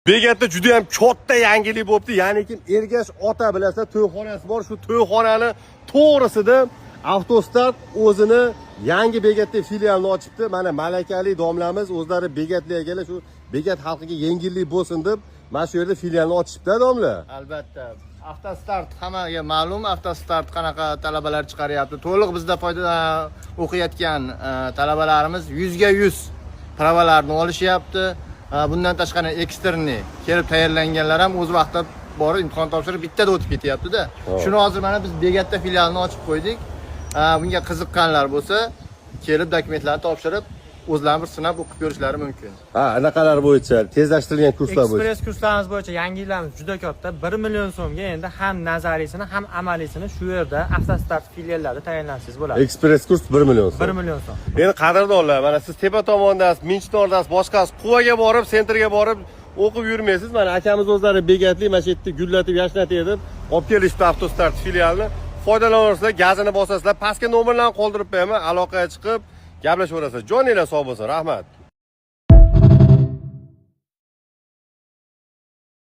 Bekatda juda ham katta yangilik bo'libdi. Ya'ni kim Ergash ota, bilasizlar, to'yxonasi bor. Shu to'yxonani to'g'risida Avtostart o'zini yangi Bekatda filialini ochibdi. Mana malakali domlamiz o'zlari bekatli akalar shu Bekat xalqiga yengillik bo'lsin deb mana shu yerda filialni ochishibdi, domla. Albatta. Avtostart hammaga ma'lum, Avtostart qanaqa talabalar chiqaryapti. To'liq bizda foyda o'qiyotgan talabalarimiz 100ga 100 права larni olishyapti. Bundan tashqari, экстерный kelib tayyorlanganlar ham o'z vaqtida borib imtihon topshirib, bittada o'tib ketyapti-da. Shuni hozir mana biz Begatda filialini ochib qo'ydik. Bunga qiziqqanlar bo'lsa, kelib dokumentlarni topshirib, o'zlarini bir sinab o'qib ko'rishlari mumkin. Ha, anaqalar bo'yicha, tezlashtirilgan kurslar bo'yicha. Ekspress kurslarimiz bo'yicha yangiliklarimiz juda katta. 1 million so'mga endi ham nazariysini, ham amaliysini shu yerda, Avtostart filiallarida tayinlansangiz bo'ladi. Ekspress kurs 1 million so'm. 1 million so'm. Endi, qadrdonlar, mana siz tepa tomondasiz, Minchitordasiz, boshqasiz, Quvaga borib, центр ga borib o'qib yurmaysiz. Mana akamiz o'zlari bekatli, mana shu yerda gullatib, yashnatib deb olib kelishdi Avtostart filialini. Foydalanaverasizlar, gazini bosasizlar. Pastga nomerlarni qoldirib qo'yaman, aloqaga chiqib gaplashaverasizlar. Joninglar sog' bo'lsin, rahmat.